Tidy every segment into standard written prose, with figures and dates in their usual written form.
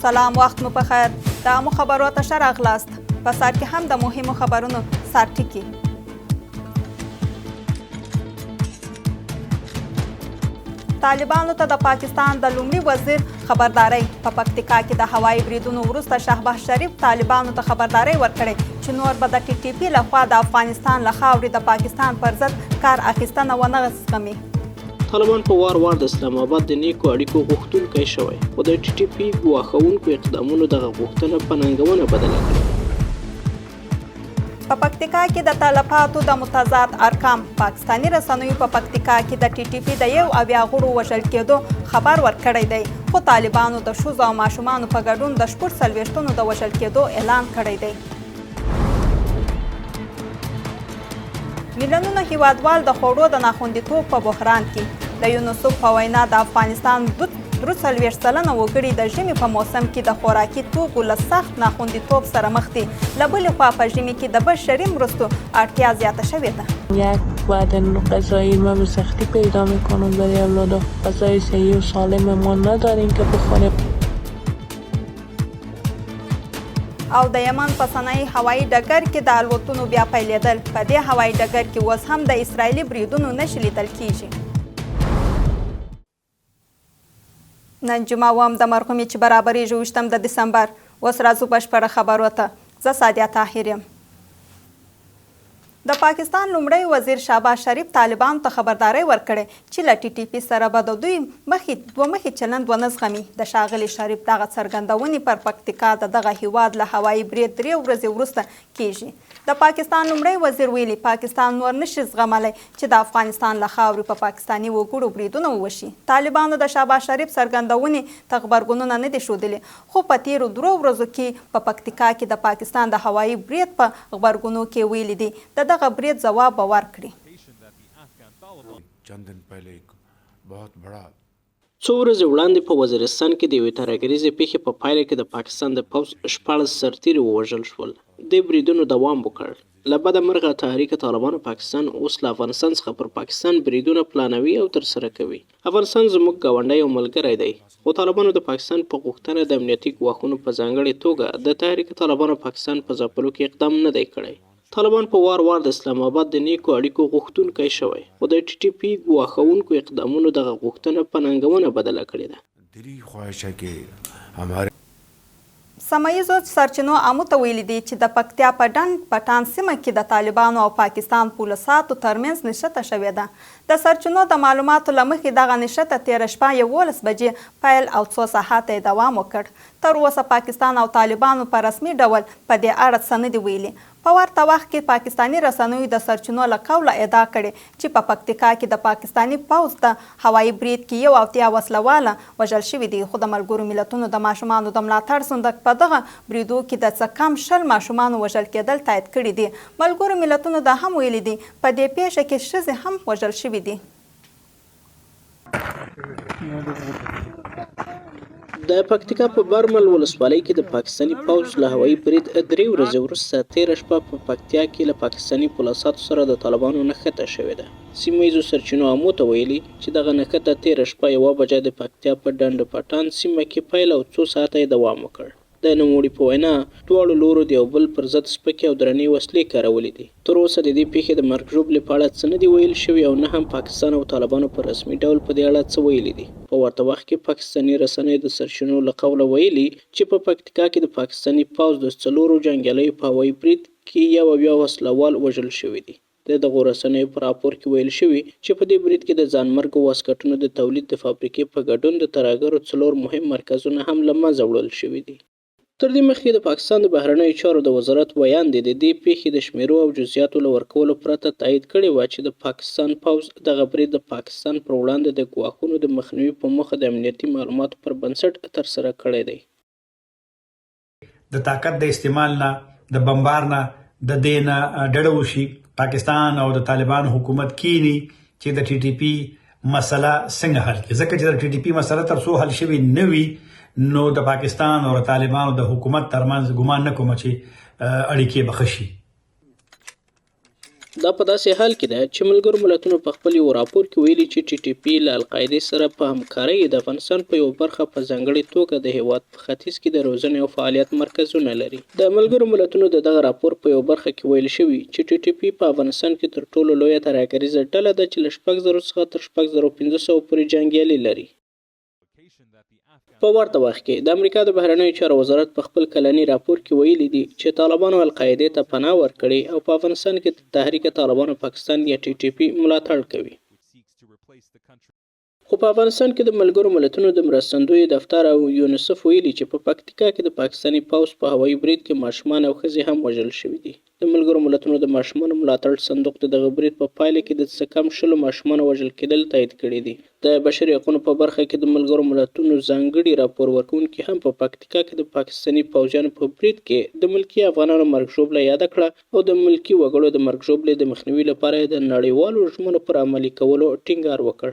سلام وخت مو په خیر. د عامو خبرو ته ښه راغلاست. په سر کې هم د مهمو خبرونو سرټکي. طالبانو ته د پاکستان د لومړي وزیر خبرداری. په پکتیکا کې د هوایي بریدونو وروسته شهباز شریف طالبانو ته خبرداری ورکړی چې نور به د ټي ټي پي لخوا د افغانستان له خاورې د پاکستان پر ضد کار اخیستنه ونه زغمي. طالبان په وار وار د اسلام آباد د نیکو اړیکو غوښتونکی شوی، خو د ټي ټي پي ګواښوونکو اقدامونو دغه غوښتنه په ننګونه بدله کړې. په پکتیکا کې د تلفاتو د متضاد ارقام. پاکستاني رسنیو په پکتیکا کې د ټي ټي پي د 71 غړو وژل کېدو خبر ورکړی دی، خو طالبانو د ښځو او ماشومانو په ګډون د 46 تنو د وژل کېدو اعلان کړی دی. میلیونونه هیوادوال د خوړو د ناخوندیتوب په بحران کې. د یونسف په وینا د افغانستان 43% وګړي د ژمي په موسم کې د خوراکي توکو له سخت ناخوندیتوب سره مخ دي. له بلې خوا په ژمي کې د بشري مرستو اړتیا زیاته شوې ده. یک وعده غذایی ما به سختی پیدا میکنم برای اولادا. غذای صحیح و سالم ما نداریم که بخوریم. او د یمن په صنعي هوایي ډګر کې د الوتنو بیا پیلېدل. په دې هوایي ډګر کې اوس هم د اسراییلي بریدونو نښې لیدل کیږي. نن جمعه وم د مرغومې چې برابرېږي 20 د دسمبر. اوس راځو بشپړه خبرو ته. زه سعدیه طاهر یم. د پاکستان لومړی وزیر شهباز شریف طالبانو ته خبرداری ورکړی چې له ټي ټي پي سره به د دوی مخې دوه مخې چلند ونه زغمي. د ښاغلي شریف دغه څرګندونې پر پکتیکا د دغه هیواد له هوایي برید 3 ورځې وروسته کیږي. د پاکستان لومړی وزیر ویلي، پاکستان نور نشي زغملی چې د افغانستان له خاورې په پاکستاني وګړو بریدونه وشي. طالبانو د شهباز شریف څرګندونې ته غبرګونونه نه دي ښودلي، خو په تېرو 3 ورځو کې په پکتیکا کې د پاکستان د هوایي برید په غبرګونو کې ویلي دي، د دغه برید ځواب به ورکړي. څو ورځې وړاندې په وزیرستان کې د یوې ترهګریزې پېښې په پایله کې د پاکستان د پوځ 16 سرتېري ووژل شول. دې بریدونو دوام وکړ. له بده مرغه تحریک طالبان پاکستان اوس له افغانستان څخه پر پاکستان بریدونه پلانوي او ترسره کوي. افغانستان زموږ ګاونډی او ملګری دی، خو طالبانو د پاکستان په غوښتنه د امنیتي ګواښونو په ځانګړې توګه د تحریک طالبان پاکستان په ځپلو کې اقدام نه دی کړی. طالبان په وار وار د اسلام آباد د نیکو اړیکو غوښتونکی شوی، خو د ټي ټي پي ګواښوونکو اقدامونو دغه غوښتنه په ننګونه بدله کړې ده. سیمه ییزو سرچینو امو ته ویلي دي چې د پکتیا په ډنډ پټان سیمه کې د طالبانو او پاکستان پولیساتو ترمنځ نښته شوې ده. د سرچینو د معلوماتو له مخې دغه نښته تېره شپه 11 بجې پیل او څو ساعته یې دوام وکړ. تر اوسه پاکستان او طالبانو په رسمي ډول په دې اړه څه نه دي ویلي. په ورته وخت کې پاکستاني رسنیو د سرچینو له قوله ادعا کړې چې په پکتیکا کې د پاکستاني پوځ د هوایي برید کې 81 وسله واله وژل شوي دي، خو د ملګرو ملتونو د ماشومانو د ملاتړ صندوق په دغه بریدو کې د څه کم 20 ماشومانو وژل کېدل تایید کړي دي. ملګرو ملتونو دا هم ویلي دي، په دې پېښه کې ښځې هم وژل شوي دي. د پکتیکا په برمل ولسوالۍ کې د پاکستاني پوځ له هوایي برید 3 ورځې وروسته تېره شپه په پکتیا کې له پاکستاني پولیساتو سره د طالبانو نښته شوې ده. سیمه ییزو سرچینو امو ته ویلي چې دغه نښته تېره شپه 1 بجه د پکتیا په ډنډ پټان سیمه کې پیل او څو ساعته یې دوام وکړ. د نوموړي په وینا، دواړو لورو د یو بل پر ضد سپکې او درنې وسلې کارولې دي. تر اوسه د دې پېښې د مرګ ژوبلې په اړه څه نه دي ویل شوي او نه هم پاکستان او طالبانو په رسمي ډول په دې اړه څه ویلي دي. په ورته وخت کې پاکستاني رسنیو د سرچینو له قوله ویلي چې په پکتیکا کې د پاکستاني پوځ د 4 جنګیالیو په هوایي برید کې 71 وسله وال وژل شوي دي. د دغو رسنیو په راپور کې ویل شوي چې په دې برید کې د ځانمرګو واسکټونو د تولید د فابریکې په ګډون د ترهګرو 4 مهم مرکزونه هم له منځه وړل شوي دي. تر دې مخکې د پاکستان د بهرنیو چارو د وزارت ویاندې د دې پېښې د شمېرو او جزئیاتو له ورکولو پرته تایید کړې وه چې د پاکستان پوځ دغه برید د پاکستان پر وړاندې د ګواښونو د مخنیوي په موخه د امنیتي معلوماتو پر بنسټ ترسره کړی دی. د طاقت د استعمال نه، د بمبار نه، د دې نه ډډه وشي. پاکستان او د طالبانو حکومت کینی چې د ټي ټي پي مسله څنګه حل کړي، ځکه چې د ټي ټي پي مسله تر څو حل شوی نه وي نو د پاکستان او طالبانو د حکومت ترمنځ ګمان نه کوم چې اړیکې به ښه شي. دا په داسې حال کې ده چې ملګرو ملتونو په خپل یوه راپور کې ویلي چې ټي ټي پي له القاعدې سره په همکارۍ د افغانستان په یوه برخه په ځانګړې توګه د هېواد په ختیځ کې د روزنې او فعالیت مرکزونه لري. د ملګرو ملتونو د دغه راپور په یوه برخه کې ویل شوي چې ټي ټي پي په افغانستان کې تر ټولو لویه ترهګریزه ډله ده چې له 6000 څخه تر 6500 پورې جنګیالي لري. په ورته وخت کې د امریکا د بهرنیو چارو وزارت په خپل کلني راپور کې ویلي دي چې طالبانو القاعدې ته پناه ورکړې او په افغانستان کې د تحریک طالبانو پاکستان یا ټي ټي پي ملاتړ کوي. خو په افغانستان کې د ملګرو ملتونو د مرستندوی دفتر او یونیسف ویلي چې په پکتیکا کې د پاکستاني پوځ په هوایي برید کې ماشومان او ښځې هم وژل شوي دي. د ملګرو ملتونو د ماشومانو ملاتړ صندوق د دغه برید په پایله کې د څه کم شلو ماشومانو وژل کېدل تایید کړي دي. د بشري حقونو په برخه کې د ملګرو ملتونو ځانګړي راپور ورکوونکي هم په پکتیکا کې د پاکستاني پوځیانو په برید کې د ملکي افغانانو مرګ ژوبله یاده کړه او د ملکي وګړو د مرګ ژوبلې د مخنیوي لپاره یې د نړیوالو ژمنو پر عملي کولو ټینګار وکړ.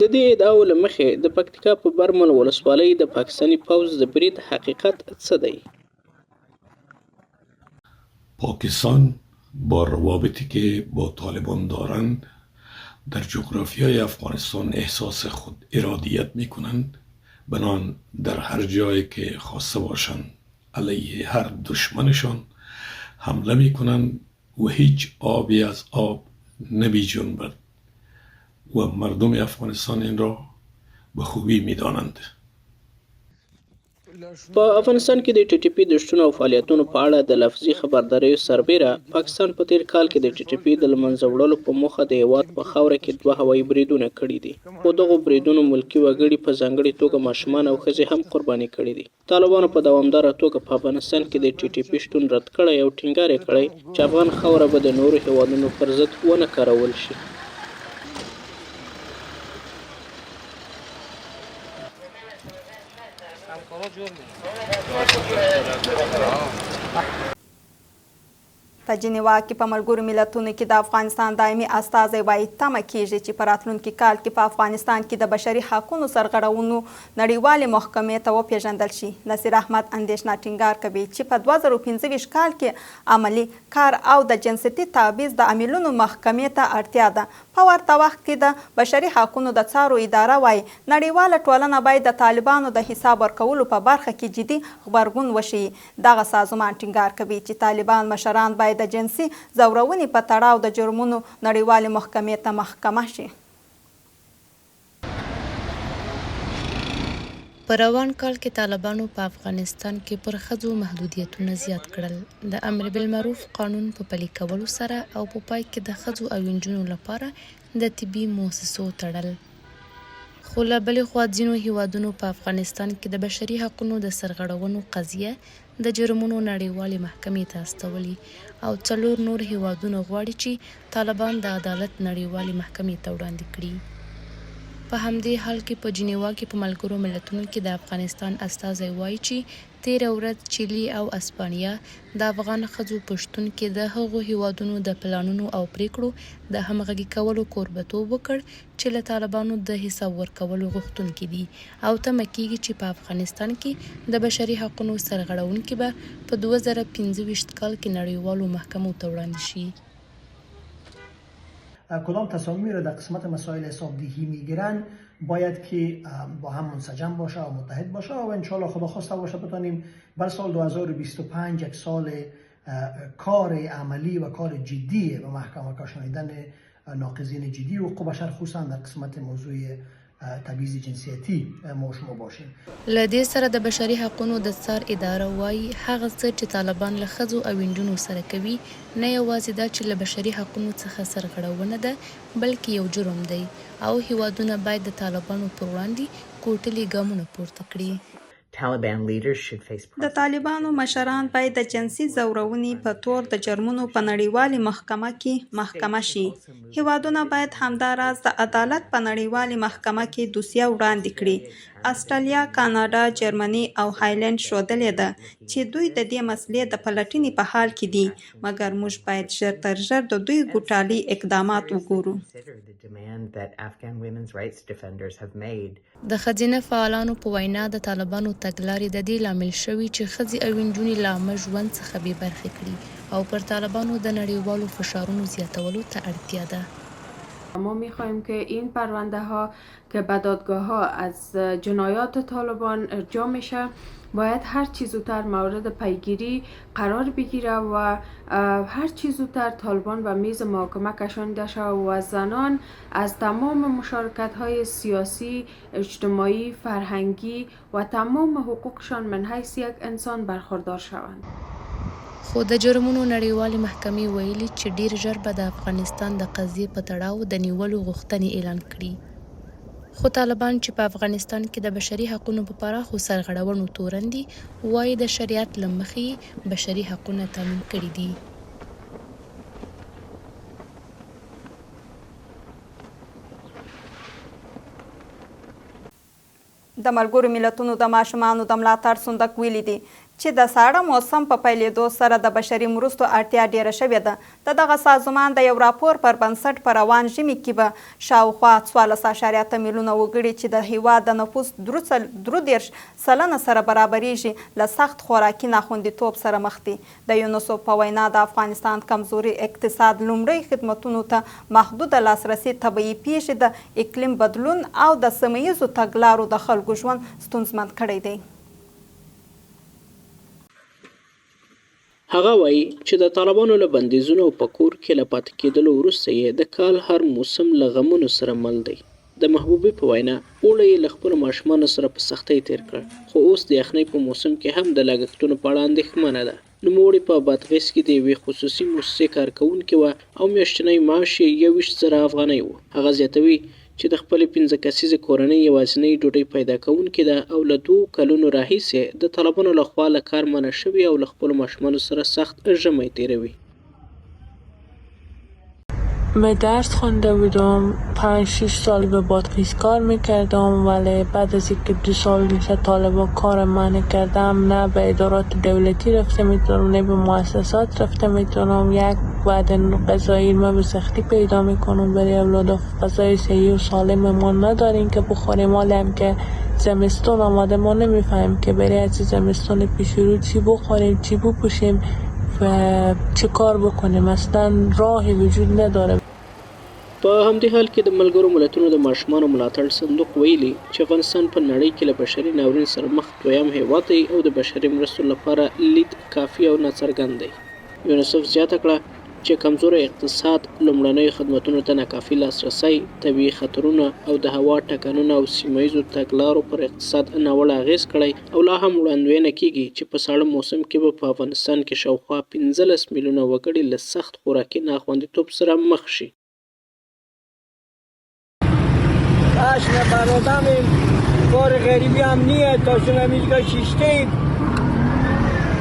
د دې ادعاوو له مخې د پکتیکا په برمل ولسوالۍ د پاکستاني پوځ د برید حقیقت څه دی؟ پاکستان با روابطی که با طالبان دارند در جغرافیای افغانستان احساس خود ارادیت میکنند، بنان در هر جایی که خواسته باشند علیه هر دشمنشان حمله میکنند و هیچ آبی از آب نمی جنبد و مردم افغانستان این را به خوبی میدانند. په افغانستان کې د ټي ټي پي د شتون او فعالیتونو په اړه د لفظي خبرداریو سربېره، پاکستان په تېر کال کې د ټي ټي پي د له منځه وړلو په موخه د هېواد په خاوره کې دوه هوایي بریدونه کړي دي. خو دغو بریدونو ملکي وګړي په ځانګړې توګه ماشومان او ښځې هم قرباني کړي دي. طالبانو په دوامداره توګه په افغانستان کې د ټي ټي پي شتون رد کړی او ټینګار یې کړی چې افغان خاوره به د نورو هېوادونو پر ضد ونه کارول شي. په جنیوا کې په ملګرو ملتونو کې د افغانستان دایمي استازی وايي، تمه کېږي چې په راتلونکي کال کې په افغانستان کې د بشري حقونو سرغړونو نړیوالې محکمې ته وپېژندل شي. نصیر احمد اندېښنه ټینګار کوي چې په 2025 کال کې عملي کار او د جنسیتي تبعیض د عاملینو محکمې ته اړتیا ده. په ورته وخت کې د بشري حقونو د څارو اداره وايي، نړیواله ټولنه باید د طالبانو د حساب ورکولو په برخه کې جدي غبرګون وښيي. دغه سازمان ټینګار کوي چې طالبان مشران باید د جنسي ځورونې په تړاو د جرمونو نړیوالې محکمې ته محکمه شي. په روان کال کې طالبانو په افغانستان کې پر ښځو محدودیتونه زیات کړل، د امر بالمعروف قانون په پلي کولو سره او په پای کې د ښځو او نجونو لپاره د طبي موسسو تړل. خو له بلې خوا ځینو هېوادونو په افغانستان کې د بشري حقونو د سرغړونو قضیه د جرمونو نړیوالې محکمې ته استولې او څلور نور هېوادونه غواړي چې طالبان د عدالت نړیوالې محکمې ته وړاندې کړي. په همدې حال کې په جنیوا کې په ملګرو ملتونو کې د افغانستان استازی وايي چې تېره ورځ چیلي او اسپانیا د افغان ښځو په شتون کې د هغو هېوادونو د پلانونو او پرېکړو د همغږي کولو کوربتوب وکړ چې له طالبانو د حساب ورکولو غوښتونکي دي او تمه کېږي چې په افغانستان کې د بشري حقونو سرغړونکي به په 2025 کال کې نړیوالو محکمو ته وړاندې شي. کدام تصامیمی را در قسمت مسائل حسابدهی میگیرن باید که با هم منسجم باشه و متحد باشه و انشالله خدا خواسته باشه بتانیم بر سال 2025 یک سال کار عملی و کار جدی به محکمه کشانیدن ناقضین جدی حقوق بشر خصوصا در قسمت موضوع تبعیض جنسیتی ما شما باشیم. له دې سره د بشري حقونو د څار اداره وايي، هغه څه چې طالبان له ښځو او نجونو سره کوي، نه یوازې دا چې له بشري حقونو څخه سرغړونه ده، بلکې یو جرم دی او هېوادونه باید د طالبانو پر وړاندې کوټلي ګامونه پورته کړي. د طالبانو مشران باید د جنسي ځورونې په تور د جرمونو په نړیوالې محکمه کې محکمه شي. هېوادونه باید همدا راز د عدالت په نړیوالې محکمه کې دوسیه وړاندې کړي. اسټرالیا، کاناډا، جرمني او هالنډ ښودلې ده چې دوی د دې مسلې د پلټنې په حال کې دي، مګر موږ باید ژر تر ژر د دوی ګوټالي اقدامات وګورو. د ښځینه فعالانو په وینا، د طالبانو تګلارې د دې لامل شوي چې ښځې او نجونې له عامه ژوند څخه بې برخې کړي او پر طالبانو د نړیوالو فشارونو زیاتولو ته اړتیا ده. ما میخواهیم که این پرونده ها که به دادگاه ها از جنایات طالبان ارجاع میشه باید هر چی زودتر مورد پیگیری قرار بگیره و هر چی زودتر طالبان به میز محاکمه کشانده شود و زنان از تمام مشارکت های سیاسی، اجتماعی، فرهنگی و تمام حقوقشان من حیث یک انسان برخوردار شوند. خو د جرمونو نړیوالې محکمې ویلي چې ډېر ژر به د افغانستان د قضیې په تړاو د نیولو غوښتنې اعلان کړي. خو طالبان چې په افغانستان کې د بشري حقونو په پراخو سرغړونو تورن دي، وايي د شریعت له مخې یې بشري حقونه تامین کړي دي. د ملګرو ملتونو د ماشومانو د ملاتړ صندوق ویلي دي چې د ساړه موسم په پیلېدو سره د بشري مرستو اړتیا ډېره شوې ده. د دغه سازمان د یو راپور پر بنسټ په روان ژمي کې به شاوخوا 14 اعشاریه اته میلیونه وګړي چې د هېواد د نفوس 33% سره برابرېږي له سخت خوراکي ناخوندیتوب سره مخ دي. د یونسف په وینا، د افغانستان کمزوري اقتصاد، لومړیو خدمتونو ته محدوده لاسرسي، طبیعي پېښې، د اقلیم بدلون او د سیمه ییزو تګلارو د خلکو ژوند ستونزمن کړی دی. هغه وايي چې د طالبانو له بندیزونو او په کور کې له پاتې کېدلو وروسته یې د کال هر موسم له غمونو سره مل دی. د محبوبې په وینا، اوړی یې له خپلو ماشومانو سره په سختۍ تېر کړ، خو اوس د یخنۍ په موسم کې هم د لګښتونو په اړه اندېښمنه ده. نوموړې په بادغیس کې د یوې خصوصي موسسې کارکوونکې وه او میاشتنی معاش یې 21,000 افغانۍ و. هغه زیاتوي چې د خپلې پنځه کسیزې کورنۍ یوازینۍ ډوډۍ پیدا کوونکې ده او له دوو کلونو راهیسې د طالبانو له خوا له کار منع شوې او له خپلو ماشومانو سره سخت ژمی تېروي. مه درس خوانده بودم، پنج شش سال به بادغیس کار میکردم ولی بعد از اینکه 2 سال میشه طالبا کار منع کردم، نه به ادارات دولتی رفته میتونم نه به مؤسسات رفته میتونم. یک بعد غذایی ما به سختی پیدا میکنم برای اولادا، غذای صحیح و سالم ما نداریم که بخوریم. حالا هم که زمستون آمده ما نمیفهمیم که برای از زمستون پیش رو چی بخوریم، چی بپوشیم و چه کار بکنیم. اصلا راهی وجود نداره. په همدې حال کې د ملګرو ملتونو د ماشومانو ملاتړ صندوق ویلي چې افغانستان په نړۍ کې له بشري ناورین سره مخ دویم هېواد دی او د بشري مرستو لپاره لید کافي او ناڅرګند دی. یونیسف زیاته کړه چې کمزوری اقتصاد، لومړنیو خدمتونو ته ناکافي لاسرسی، طبیعي خطرونه او د هوا ټکانونه او سیمه ییزو تګلارو پر اقتصاد ناوړه اغېز کړی او لا هم وړاندوینه کېږي چې په ساړه موسم کې به په افغانستان کې شاوخوا 15 میلیونه وګړي له سخت خوراکي ناخوندیتوب سره مخ شي. خشم بر آدمیم، کار غریبی هم نیه، تا شما میگه شیشتیم،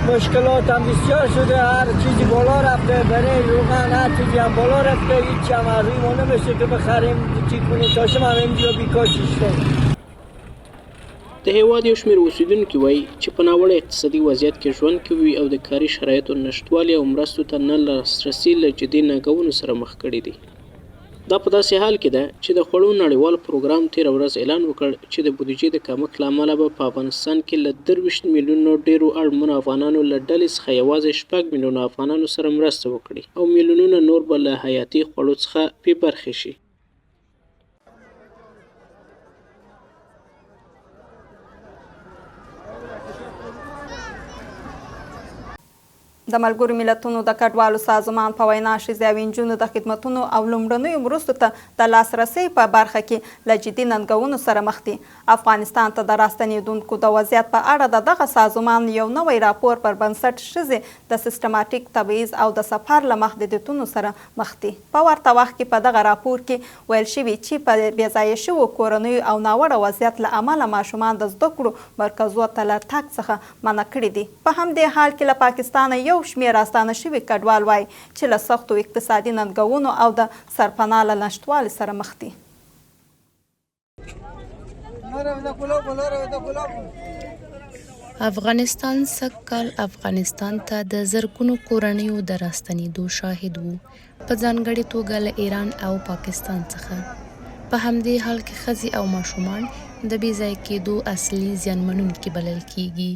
مشکلات هم بسیار شده، هر چیزی بالا رفته، برای روغن هر چیزی هم بالا رفته، هیچ هم از روی ما نمیشه که بخریم چی کنیم، تا شما هم اینجا بیکار شیشتیم. د هېواد یو شمېر اوسېدونکي وایي چې په ناوړه اقتصادي وضعیت کې ژوند کوي او د کاري شرایطو نشتوالي او مرستو ته نه لاسرسي له جدي ننګونو سره مخ کړي دي. دا په داسې حال کې ده چې د خوړو نړیوال پروګرام تېره ورځ اعلان وکړ چې د بودیجې د کمښت له امله به په افغانستان کې له 23 میلیونو ډېرو اړمنو افغانانو له ډلې څخه یوازې 6 میلیونه افغانانو سره مرسته وکړي او میلیونونه نور به له حیاتي خوړو څخه بې برخې شي. د ملګرو ملتونو د کډوالو سازمان په وینا، ښځې او نجونو د خدمتونو او لومړنیو مرستو ته د لاسرسي په برخه کې له جدي ننګونو سره مخ دي. افغانستان ته د راستنېدونکو د وضعیت په اړه د دغه سازمان یو نوی راپور پر بنسټ ښځې د سیستماتیک تبعیض او د سفر له محدودیتونو سره مخ دي. په ورته وخت کې په دغه راپور کې ویل شوي چې په بېځایه شوو کورنیو او ناوړه وضعیت له امله ماشومان د زده کړو مرکزو ته له تګ څخه منع کړي دي. په همدې حال کې له پاکستانه یو شمېر راستانه شوي کډوال وایي چې له سختو اقتصادي ننګونو او د سرپناه له نشتوالي سره مخ دي. افغانستان سږ کال افغانستان ته د زرګونو کورنیو د راستنېدو شاهد و، په ځانګړې توګه له ایران او پاکستان څخه. په همدې حال کې ښځې او ماشومان د بې ځایه کېدو اصلي زیانمنونکي بلل کېږي.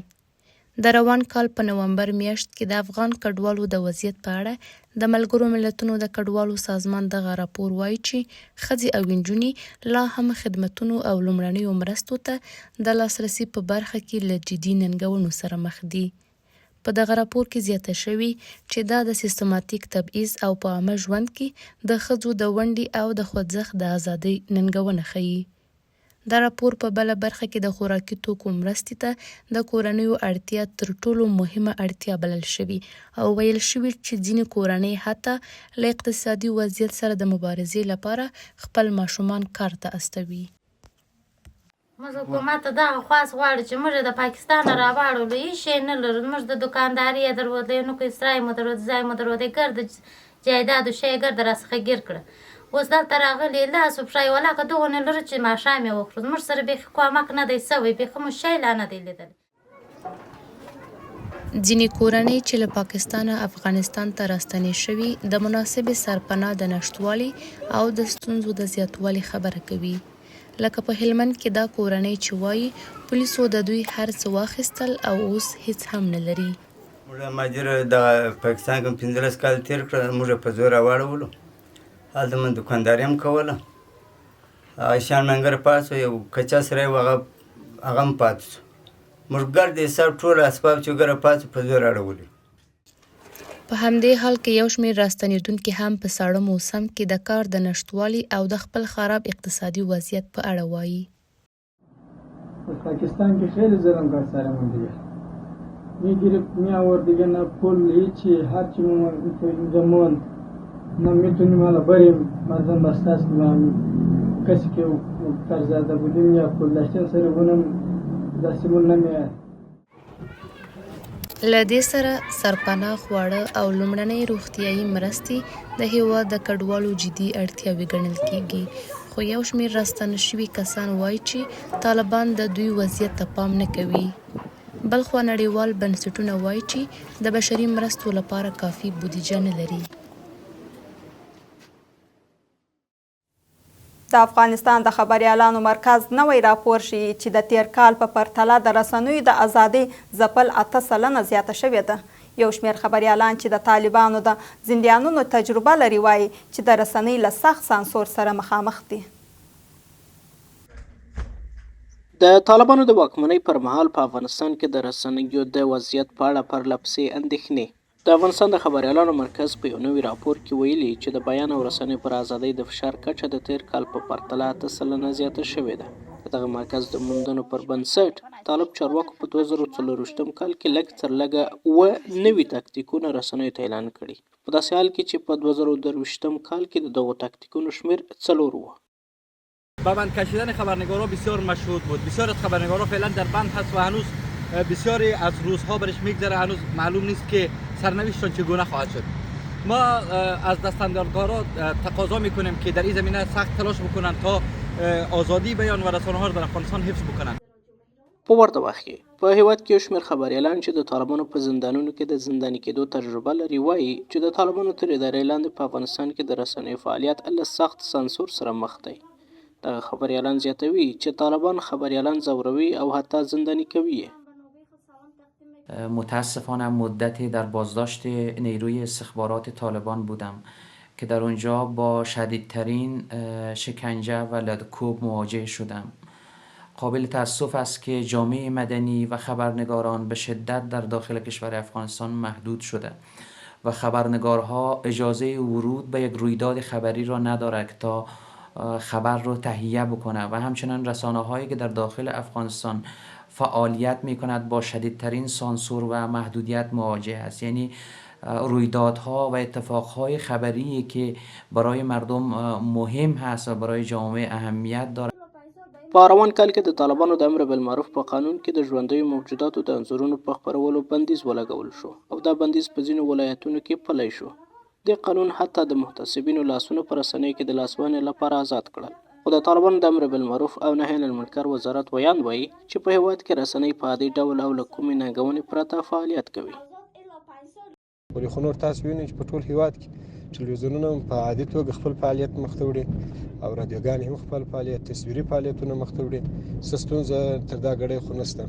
د روان کال په نومبر میاشت کې د افغان کډوالو د وضعیت په اړه د ملګرو ملتونو د کډوالو سازمان دغه راپور وايي چې ښځې او نجونې لا هم خدمتونو او لومړنیو مرستو ته د لاسرسي په برخه کې له جدي ننګونو سره مخ دي. په دغه راپور کې زیاته شوې چې دا د سیستماتیک تبعیض او په عامه ژوند کې د ښځو د ونډې او د خوځښت د ازادۍ ننګونه ښيي. د راپور په بله برخه کې د خوراکي توکو مرستې ته د کورنیو اړتیا تر ټولو مهمه اړتیا بلل شوې او ویل شوي چې ځینې کورنۍ حتی له اقتصادي وضعیت سره د مبارزې لپاره خپل ماشومان کار ته استوي. موږ حکومت ته دغه خواست غواړو چې موږ د پاکستانه راواړولو، هیڅ شی نه لرو، موږ د دوکانداري یې درلوده، یو نوکی سرای مو درلود، ځای مو درلودی، ګرد جایداد او شی ګرد راڅخه ګیر کړه، اوس دلته راغلي لاس و پښه یې ولاکه دغونه لرو چې ماښام یې وخورو، زموږ سره بیخي کومک نه دی شوی، بیخي مو شی لا نه دی لیدلی. ځینې کورنۍ چې له پاکستانه افغانستان ته راستنې شوي، د مناسبې سرپناه د نشتوالي او د ستونزو د زیاتوالي خبره کوي. لکه په هلمند کې دا کورنۍ چې وايي، پولیسو د دوی هر څه واخیستل او اوس هیڅ هم نه لري. موږ مهاجر دغه پاکستان کې 15 کال تېر کړل، موږ په زور راواړولو، هلته مې دوکانداري هم کوله، هغه شیان مې انګر پاتې شو، یو کچه سری و هغه هم پاتې شو. موږ ګرد حساب ټول اسباب چې ګره پاتې په زور اړولي. په همدې حال کې یو شمېر راستنېدونکي هم په ساړه موسم کې د کار د نشتوالي او د خپل خراب اقتصادي وضعیت په اړه وايي. په پاکستان کې خیلی ظلم کرد سرمون دیگه میگرفت میآورد دیگه نه پول هیچی هرچی اینجا موند نه میتونیم حالا بریم مردم بسته است کسی که قرض زده بودیم یا پول داشتیم سر اونم دستمون نمیاد. له دې سره، سرپناه، خواړه او لومړنۍ روغتیايي مرستې د هېواد د کډوالو جدي اړتیاوې ګڼل کېږي، خو یو شمېر راستانه شوي کسان وايي چې طالبان د دوی وضعیت ته پام نه کوي. بلخوا نړیوال بنسټونه وايي چې د بشري مرستو لپاره کافي بودیجه نه لري. د افغانستان د خبریالانو مرکز نوی راپور ښيي چې د تېر کال په پرتله د رسنیو د ازادۍ ځپل 8% زیاته شوې ده. یو شمېر خبریالان چې د طالبانو د زندیانونو تجربه لري وايي چې د رسنۍ له سخت سانسور سره مخامخ دي. د طالبانو د واکمنۍ پر مهال په افغانستان کې د رسنیو د وضعیت په اړه پرلپسې اندېښنې. د افغانستان د خبریالانو مرکز په یو نوي راپور کې ویلي چې د بیان او رسنیو پر ازادۍ د فشار کچه د تېر کال په پرتله 8% زیاته شوې ده. د دغه مرکز د موندنو پر بنسټ، طالب چارواکو په 2024 کال کې لږ تر لږه 97 تاکتیکونه رسنیو ته اعلان کړي، په داسې حال کې چې په 2023 کال کې د دغو تاکتیکونو شمېر څلور و. به بند کشیدن خبرنگارا بسیار مشهود بود. بسیار از خبرنگارا فعلا در بند هست و هنوز بسیاری از روزها برش میگذره، هنوز معلوم نیست که سرنوشتشان چگونه خواهد شد. ما از دستاندارکارا تقاضا میکنیم که در این زمینه سخت تلاش بکنند تا آزادی بیان و رسانه ها را در افغانستان حفظ بکنند. په ورته وخت کې په هېواد کې یو شمېر خبریالان چې د طالبانو په زندانونو کې د زنداني کېدو تجربه لري وايي چې د طالبانو تر ادارې لاندې په افغانستان کې د رسنیو فعالیت له سخت سانسور سره مخ دی. دغه خبریالان زیاتوي چې طالبان خبریالان ځوروي او حتی زنداني کوي یې. متاسفانه مدتی در بازداشت نیروی استخبارات طالبان بودم که در اونجا با شدیدترین شکنجه و لدکوب مواجه شدم. قابل تاسف است که جامعه مدنی و خبرنگاران به شدت در داخل کشور افغانستان محدود شده و خبرنگارها اجازه ورود به یک رویداد خبری را ندارد تا خبر رو تهیه بکنه و همچنان رسانه هایی که در داخل افغانستان فعالیت می کند با شدیدترین سانسور و محدودیت مواجه است. یعنی رویدادها و اتفاقهای خبری که برای مردم مهم هست و برای جامعه اهمیت دارد. په روان کال کې د طالبانو د امر بالمعروف په قانون کې د ژوندیو موجوداتو د انځورونو په خپرولو بندیز ولګول شو او دا بندیز په ځینو ولایتونو کې پلی شو. دې قانون حتی د محتسبینو لاسونه په رسنیو کې د لاسوهنې لپاره ازاد کړل. خو د طالبانو د امر بالمعروف او نهی عن المنکر وزارت ویاند وایي چې په هېواد کې رسنۍ په عادي ډول او له کومې ننګونې پرته فعالیت کوي. ولې خو نور تاسو وینئ چې په ټول هیواد کې ټلویزیونونه هم په عادي توګه خپل فعالیت مخته وړي او رادیوګانې هم خپل فعالیت، تصویري فعالیتونه مخته وړي. څه ستونزه تر دا ګړۍ خو نشته،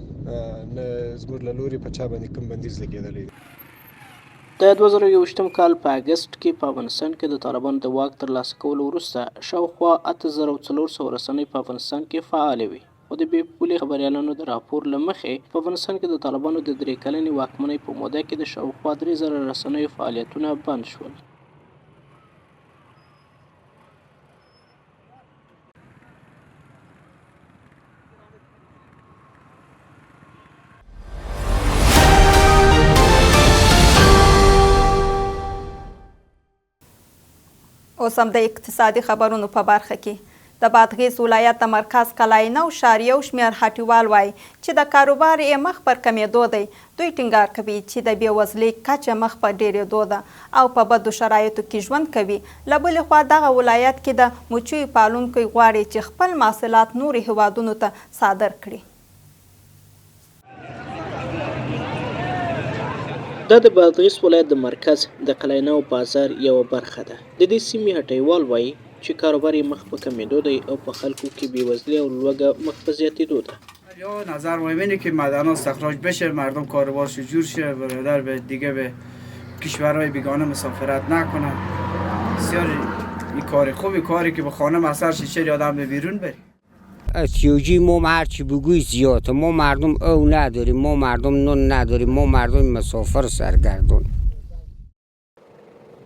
نه زموږ له لوري په چا باندې کوم بندیز لګېدلی دی. د 2021 کال په اګسټ کې په افغانستان کې د طالبانو د واک ترلاسه کولو وروسته شاوخوا 8400 رسنۍ په افغانستان کې فعالې وې، خو د بې پولې خبریالانو د راپور له مخې په افغانستان کې د طالبانو د درې کلنې واکمنۍ په موده کې د شاوخوا 3000 رسنیو فعالیتونه بند شول. اوس هم د اقتصادي خبرونو په برخه کې د بادغیس ولایت د مرکز قلعه نو ښار یو شمېر هټیوال وايي چې د کاروبار یې مخ پر کمېدو دی. دوی ټینګار کوي چې د بې وزلۍ کچه مخ په ډېرېدو ده او په بدو شرایطو کې ژوند کوي. له بلې خوا دغه ولایت کې د مچیو پالونکي غواړي چې خپل محصولات نورو هېوادونو ته صادر کړي. دا د بادغیس ولایت د مرکز د قلعه نو بازار یوه برخه ده. د دې سیمې هټۍوال وايي چې کاروبار یې مخ په کمېدو دی او په خلکو کې بېوزلي او لوږه مخ په زیاتېدو ده. یا نظر مهم اینه که معدنا استخراج بشه، مردم کاروبارش جور شه، برادر به دیگه به کشورهای بیگانه مسافرت نکنه. بسیار این کار خوبی، کاری که به خانه مسر شه، چرا آدم به بیرون بری. احتیاجی ما هرچی بگوی زیاده، ما مردم او نداریم، ما مردم نون نداریم، ما مردم مسافر سرگردون.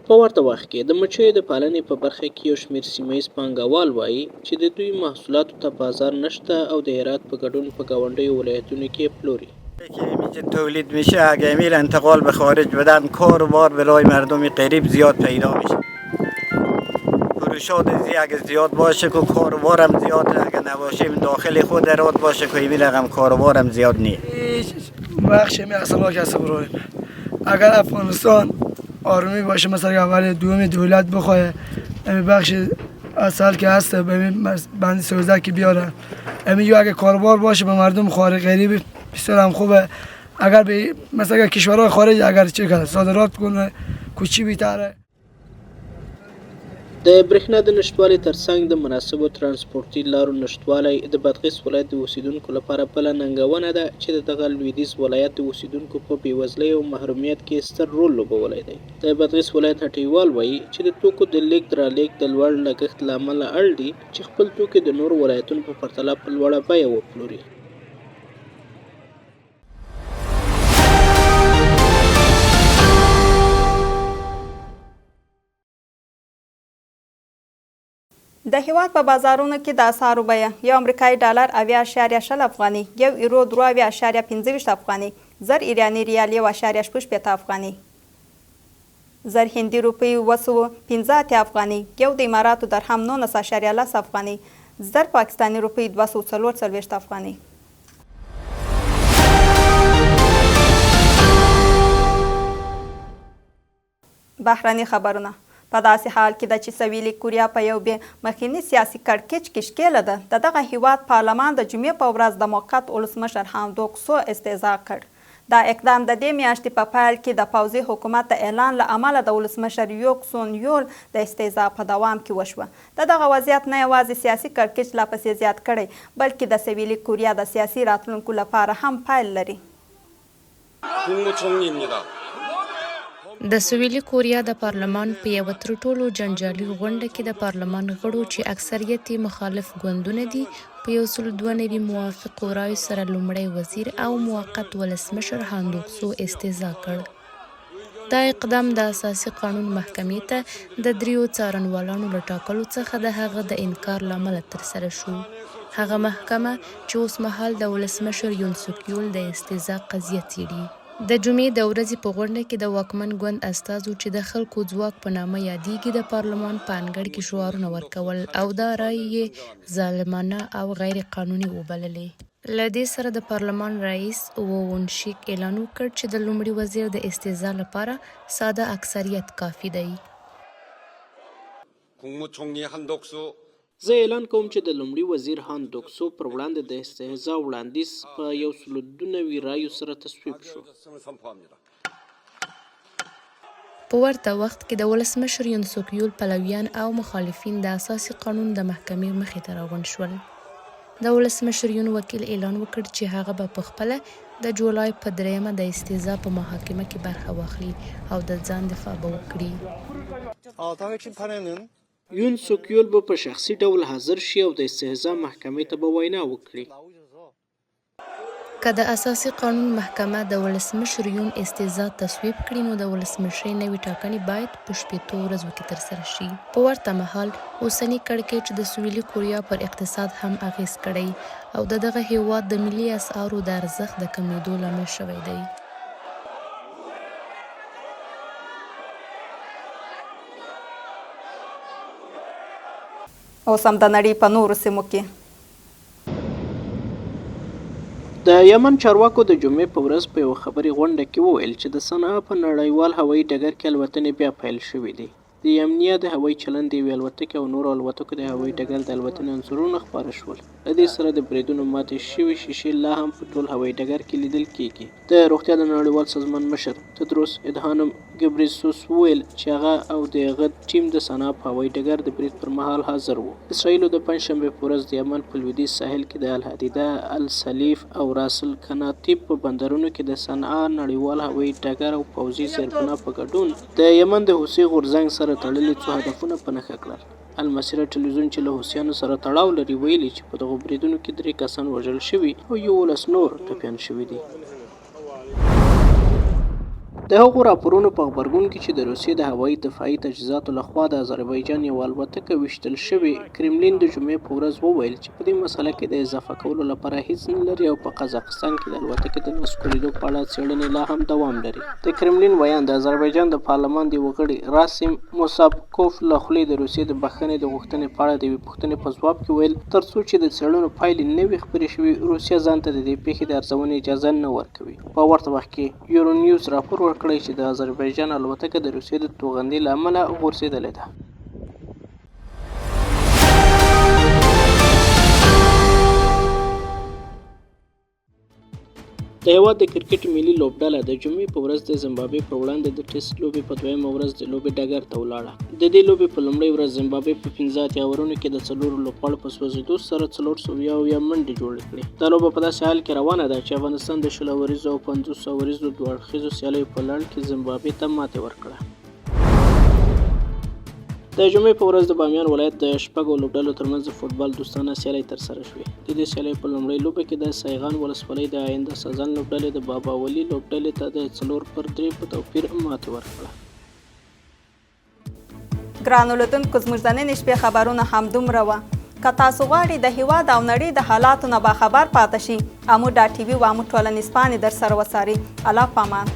په ورته وخت کې د مچیو د پالنې په برخه کې یو شمېر سیمه ییز پانګهوال وايي چې د دوی محصولاتو ته بازار نشته او د هرات په ګډون په ګاونډیو ولایتونو کې یې پلوري. که اینجا تولید میشه اگه امیر انتقال به خارج بدن کار و بار برای مردم غریب زیاد پیدا میشه. فروشات اگه زیاد باشه که کار و بارم زیاد، اگه نباشه داخل خود هرات باشه که این رقم کار و بارم زیاد نیست. بخش می اصلا کسی برایم اگر افغانستان آرومی باشه، مثلا اول دوم دولت بخواه امی بخش اصل که هست به بند 13 که بیاره، امی یا اگه کاروبار باشه به مردم خارج غریب بسیار هم خوبه. اگر به مثلا کشورهای خارج اگر چه کنه صادرات کنه کوچی بیتره. د برېښنا د نشتوالي ترڅنګ د مناسبو ترانسپورتي لارو نشتوالی د بادغیس ولایت د اوسېدونکو لپاره بله ننګونه ده چې د دغه لوېدیځ ولایت د اوسېدونکو په بېوزلۍ او محرومیت کې ستر رول لوبولی دی. د بادغیس ولایت هټیوال وایي چې د توکو د لېږد رالېږد د لوړ لګښت له امله اړ دي چې خپل توکي د نورو ولایتونو په پرتله په لوړه بیه وپلوري. د هیواد په بازارونو کې د اسعارو بیه: یو امریکایي ډالر اویا اعشاریه 20 افغانۍ، یو ایرو درو اویا اعشاریه 25 افغانۍ، زر ایراني ریال یو اعشاریه 66 افغانۍ، زر هندي روپۍ 785 افغانۍ، یو د اماراتو درهم نولس اعشاریه لس افغانۍ، زر پاکستاني روپۍ 244 افغانۍ. بهرني خبرونه په داسې حال کې ده چې سویلي کوریا په یو بې مخیني سیاسي کړکېچ کې ښکېله ده. د دغه هیواد پارلمان د جمعې په ورځ د موقت ولسمشر هان دوک سو استیضاح کړ. دا اقدام د دې میاشتې په پیل کې د پوځي حکومت د اعلان له امله د ولسمشر یوک سون یول د استیضاح په دوام کې وشوه. د دغه وضعیت نه یوازې سیاسي کړکېچ لا پسې زیات کړی، بلکې د سویلي کوریا د سیاسي راتلونکو لپاره هم پیل لري. د سویلي کوریا د پارلمان په یوه تر ټولو جنجالي غونډه کې د پارلمان غړو چې اکثریت یې مخالف ګوندونه دي، په 192 موافقو رایو سره لومړی وزیر او موقت ولسمشر هان دوک سو استیضاح کړ. دا اقدام د اساسي قانون محکمې ته د دریو څارنوالانو له ټاکلو څخه د هغه د انکار له امله ترسره شو، هغه محکمه چې اوسمهال د ولسمشر یون سوک یول د استیضاح قضیه څېړي. د جمعې د ورځې په غونډه کې د واکمن ګوند استازو چې د خلکو ځواک په نامه یادېږي د پارلمان په انګړ کې شعارونه ورکول او دا رایې یې ظالمانه او غیر قانوني وبللې. له دې سره د پارلمان رئیس وون شیک اعلان وکړ چې د لومړي وزیر د استیضاح لپاره ساده اکثریت کافي دی. زه اعلان کوم چې د لومړي وزیر هان دوکسو پر وړاندې د استیضاح وړاندیز په 192 رایو سره تصویب شو. په ورته وخت کې د ولسمشر یون سوک یول پلویان او مخالفین د اساسي قانون د محکمې مخې ته راغونډ شول. د ولسمشر یون وکیل اعلان وکړ چې هغه به په خپله د جولای په درېیمه د استیضاح په محاکمه کې برخه واخلي او د ځان دفاع به وکړي. یون سوک یول به په شخصي ډول حاضر شي او د استیضاح محکمې ته به وینا وکړي. که د اساسي قانون محکمه د ولسمشر یون استیضاح تصویب کړي، نو د ولسمشرۍ نوې ټاکنې باید په شپېتو ورځو کې ترسره شي. په ورته مهال، اوسني کړکېچ د سویلي کوریا پر اقتصاد هم اغېز کړی او د دغه هېواد د ملي اسعارو د ارزښت د کمېدو لامل شوی دی. اوس هم د نړۍ په نورو سیمو کې. د یمن چارواکو د جمعې په ورځ په یوه خبري غونډه کې وویل چې د صنعا په نړیوال هوایي ډګر کې الوتنې بیا پیل شوې دي. د یمنیه د هوایي چلند د یوې الوتکې او نورو الوتکو د هوایي ډګر د الوتنې انځورونه خپاره شول. له دې سره د بریدونو ماتې شوې شیشې لا هم په ټول هوایي ډګر کې لیدل کیږي. د روغتیا د نړیوال سازمان مشر تدروس ادهانم ګبریسوس وویل چې هغه او د هغه ټیم د صنعا په هوایي ډګر د برید پر مهال حاضر وو. اسراییلو د پنجشنبې په ورځ د یمن په لویدیځ ساحل کې د الحدیده، السلیف او راس الکناطیب په بندرونو کې د صنعا نړیوال هوایي ډګر او پوځي زیربنا په ګډون د یمن د حوثي غورځنګ سره تړلي څو هدفونه په نښه کړل. المسیره ټلویزیون چې له حوثیانو سره تړاو لري ویلي چې په دغو بریدونو کې درې کسان وژل شوي او 11 نور ټپیان شوي دي. د هغو راپورونو په غبرګون کې چې د روسیې د هوایي دفاعي تجهیزاتو له خوا د اذربایجان یوه الوتکه ویشتل شوې، کرملین د جمعې په ورځ وویل چې په دې مسله کې د اضافه کولو لپاره هیڅ نه لري او په قزاقستان کې د الوتکې د نسکورېدو په اړه څېړنې لا هم دوام لري. د کرملین ویاند د اذربایجان د پارلمان د یوه غړي راسیم موسابکوف له خولې د روسیې د بخښنې د غوښتنې په اړه د یوې پوښتنې په ځواب کې وویل، تر څو چې د څېړنو پایلې نه وي خپرې شوې، روسیه ځان ته د دې پېښې د ارزونې اجازه نه ورکوي. په ورته وخت کې، یورونیوز راپور ورکړی چې د اذربایجان الوتکه د روسیې د توغندي له امله غورځېدلې ده. د هېواد د کرکټ ملي لوبډله د جمعې په ورځ د زمبابوې پر وړاندې د ټېسټ لوبې په دویمه ورځ د لوبې ډګر ته ولاړه. د دې لوبې په لومړۍ ورځ زمبابوې په 85 اورونو کې د څلورو لوبغاړو په سوځېدو سره 471 منډې جوړې کړې. دا لوبه په داسې حال کې روانه ده چې افغانستان د 20 اوریزو او 50 اوریزو دوه اړخیزو سیالیو په لړ کې زمبابوې ته ماتې ورکړه. د جمعې په ورځ د بامیان ولایت د شپږو لوبډلو ترمنځ د فوټبال دوستانه سیالۍ ترسره شوې. د دې سیالیو په لومړۍ لوبه کې د سیغان ولسوالۍ د آینده سازان لوبډلې د بابا ولي لوبډلې ته د 4 پر 3 په توپیر ماتې ورکړه. ګرانو لیدونکو، زموږ د ننې شپې خبرونه همدومره وه. که تاسو غواړئ د هیواد او نړۍ د حالاتو نه باخبر پاته شئ، امو ډاټ ټي وي او امو ټولنیز پاڼې درسره وڅارئ. الله پامان.